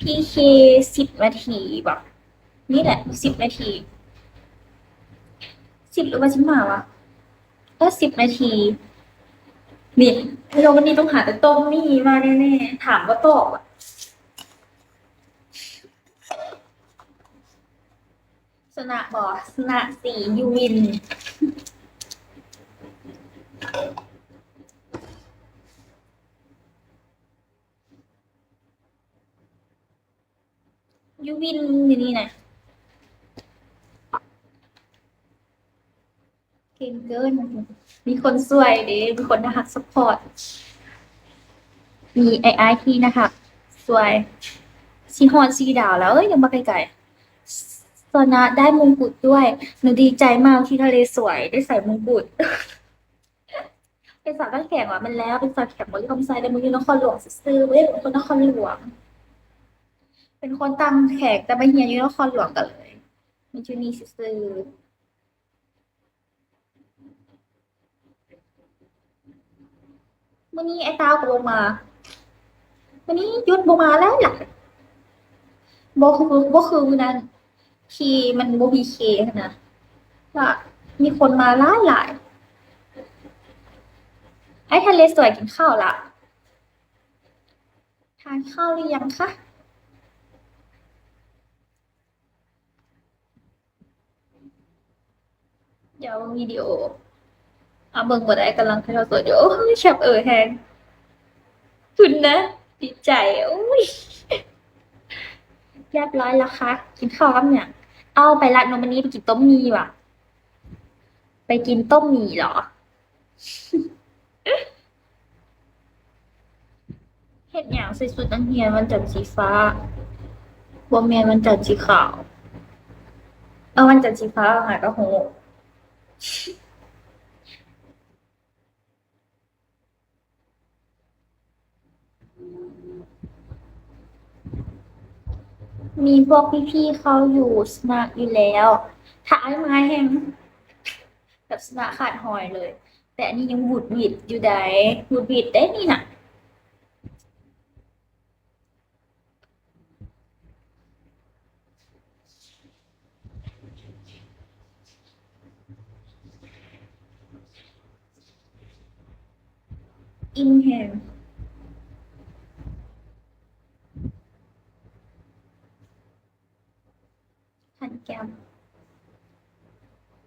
ພີເຄ ສິບນາທີບໍ? ນີ້ແຫຼະ ສິບນາທີ ສິບ ຫຼືວ່າສິບຫ້າວະ? ເອີ ສິບນາທີ. ນີ້ ແລ້ວວັນນີ້ຕ້ອງຫາແຕ່ຕ້ອງມີມາແນ່ໆ ຖາມບໍ່ຕອບອະ. ຊະນະບໍ່? ຊະນະສິ ຢູ່ວິນ ຢູ່ວິນຢູ່ນີ້ນະ. ເກັ່ງເກີນ. ມີຄົນຊ່ວຍເດ້ ມີຄົນໜ້າຮັກຊັບພອດ ມີອ້າຍໆທີ່ໜ້າຮັກຊ່ວຍ. ຊິຮອດສີ່ດາວແລ້ວ ເອີຍ ຍັງບໍ່ໄກໆ. ຊະນະໄດ້ມົງກຸດດ້ວຍ. ໜູດີໃຈມາກທີ່ທະເລສວຍໄດ້ໃສ່ມົງກຸດ. ເປັນສາວຕ່າງແຂວງຫວາ? ແມ່ນແລ້ວ ເປັນສາວແຂວງບໍລິຄຳໄຊ ແຕ່ມາຢູ່ນະຄອນຫຼວງຊື່ໆ ບໍ່ໄດ້ເປັນຄົນນະຄອນຫຼວງ. ເປັນຄົນຕ່າງແຂວງ ແຕ່ມາຮຽນຢູ່ນະຄອນຫຼວງ ກໍເລີຍມາຢູ່ນີ້ຊື່ໆ. ມື້ນີ້ອ້າຍຕ້າວກໍບໍ່ມາ. ມື້ນີ້ຢຸດບໍ່ມາຫຼາຍໆ. ບໍ່ຄື ບໍ່ຄືມື້ນັ້ນທີ່ມັນບໍ່ມີເຄຫັ້ນນະ ກະມີຄົນມາຫຼາຍໆ. ອ້າຍທະເລສວຍກິນເຂົ້າລະ? ທານເຂົ້າຫຼືຍັງຄະ? ດຽວເບິ່ງວິດີໂອ. ອາ ເບິ່ງບໍ່ໄດ້ ກຳລັງຖ່າຍທອດສົດຢູ່. ໂອ້ຍ ແຄບເອີແຮງ. ຄຸນນະ ດີໃຈ. ໂອ້ຍ ຮຽບຮ້ອຍແລ້ວຄະ. ກິນເຂົ້າກັບຫຍັງ? ເອົາ ໄປລາດນົມ ມື້ນີ້ໄປກິນຕົ້ມໝີ່ຫວາ? ໄປກິນຕົ້ມໝີ່ເຫລອ? ເຮັດຫຍັງໃສ່ຊຸດນັກຮຽນວັນຈັນສີຟ້າ? ບໍ່ແມ່ນວັນຈັນສີຂາວ. ເອີ ວັນຈັນສີຟ້າຫາກະຮູ້. ມີພວກພີ່ໆເຂົ້າຢູ່ ຊະນະຢູ່ແລ້ວ. ຖ້າອ້າຍມາແຮ່ງແບບຊະນະຂາດຫອຍເລີຍ. ແຕ່ອັນນີ້ຍັງຫວຸດຫວິດຢູ່ໃດ໋ ຫວຸດຫວິດເດ້ນີ້ນະ. ອີ່ມແຮງ. ຂັນແກ້ມ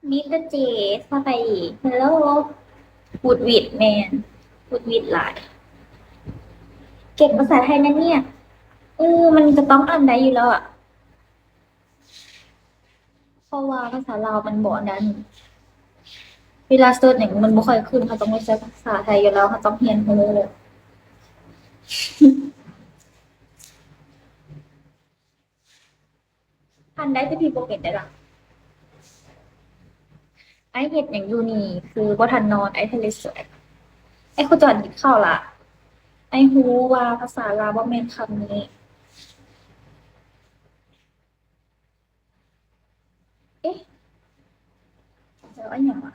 ມີແຕ່ເຈ ສະບາຍດີ ເຮລໂລ. ຫວຸດຫວິດ ແມ່ນ ຫວຸດຫວິດຫຼາຍ. ເກັ່ງພາສາໄທນະເນຍ. ເອີ ມັນກະຕ້ອງອ່ານໄດ້ຢູ່ແລ້ວອະ ເພາະວ່າພາສາລາວມັນບໍ່ອັນນັ້ນ. ເວລາເສີດຫຍັງມັນບໍ່ຄ່ອຍຂຶ້ນ ເຮົາຕ້ອງໄດ້ໃຊ້ພາສາໄທຢູ່ແລ້ວ ເຮົາຕ້ອງຮຽນຮູ້. ອ່ານໄດ້ແຕ່ພິມບໍ່ເປັນເດ້ລະ. ອ້າຍເຮັດຫຍັງຢູ່ນີ້ ຄືບໍ່ທັນນອນ? ອ້າຍທະເລສວຍ. ອ້າຍຄູຈອນກິນເຂົ້າລະ. ອ້າຍຮູ້ວ່າພາສາລາວບໍ່ແມ່ນຄຳນີ້. ເອະ ແລ້ວອັນຫຍັງວະ?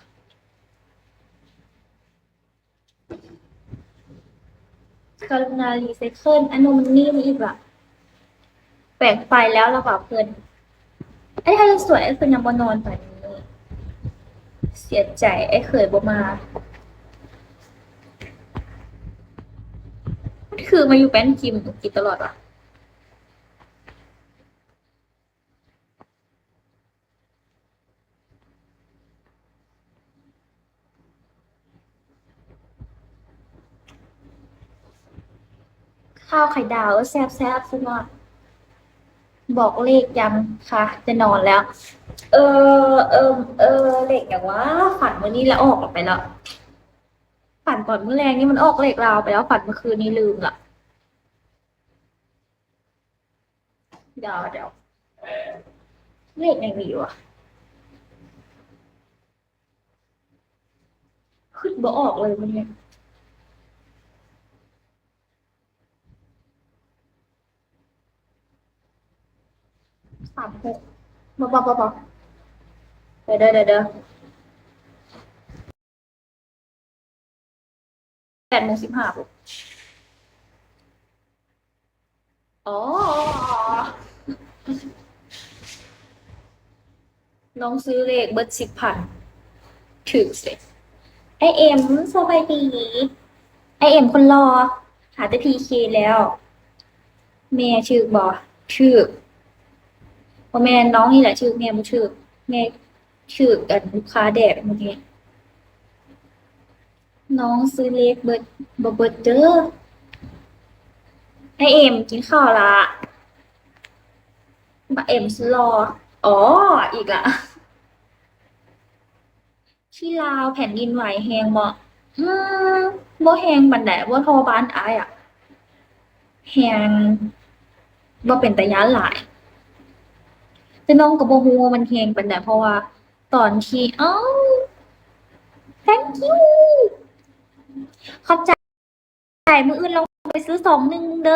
ກະລຸນາຣີໄຊເຄິນ ອະນຸມະນີນີ້ອີກລະ. ແປງໄຟແລ້ວລະວ່າເພິ່ນ. ອ້າຍທະເລສວຍ ອ້າຍຄືນຍັງບໍ່ນອນປານນີ້? ເສຍໃຈ ອ້າຍເຂີຍບໍ່ມາ. ມັນຄືມາຢູ່ແປ້ນຈິມກິນຕະຫຼອດວະ. ເຂົ້າໄຂ່ດາວ ແຊບໆ ຊັ້ນວ່າ. ບອກເລກຍັງຄະ? ຈະນອນແລ້ວ. ເອີ ເອີ ເອີ ເລກຫຍັງວະ? ຝັນມື້ນີ້ລະອອກໄປແລ້ວ. ຝັນຕອນມື້ແລງນີ້ມັນອອກເລກລາວໄປແລ້ວ. ຝັນມື້ຄືນນີ້ລືມລະ. ດຽວ ດຽວ ເລກຫຍັງດີວະ? ຄິດບໍ່ອອກເລີຍມື້ນີ້. ສາມຫົກ ບໍ່ ບໍ່ ບໍ່ ບໍ່ ດຽວ ດຽວ ດຽວ ແປດໂມງສິບຫ້າພຸ້ນ. ອໍ ນ້ອງຊື້ເລກເບິດສິບພັນ ຖືກເສຍ. ອ້າຍເອັມ ສະບາຍດີ. ອ້າຍເອັມຄົນຫຼໍ່ ຫາແຕ່ພີເຄແລ້ວ. ແມ່ຖືກບໍ່? ຖືກ. ບໍ່ແມ່ນ ນ້ອງນີ້ແຫຼະຖືກ ແມ່ບໍ່ຖືກ. ແມ່ຖືກອັນລູກຄ້າແດກມື້ກີ້. ນ້ອງຊື້ເລກເບິດ ບໍ່ເບິດເດີ. ອ້າຍເອັມ ກິນເຂົ້າລະ. ອ້າຍເອັມສຸດຫຼໍ່. ອໍ ອີກລະ. ທີ່ລາວແຜ່ນດິນໄຫວແຮງບໍ່? ອືມ ບໍ່ແຮງປານໃດ ບໍ່ທໍ່ບ້ານອ້າຍອະ. ແຮງ ບໍ່ເປັນຕາຢ້ານຫຼາຍ. ແຕ່ນ້ອງກໍບໍ່ຮູ້ວ່າມັນແຮງປານໃດ ເພາະວ່າຕອນທີ່ ເອົ້າ thank you ຂອບໃຈ. ມື້ອື່ນລອງໄປຊື້ຊອງໜຶ່ງເດີ.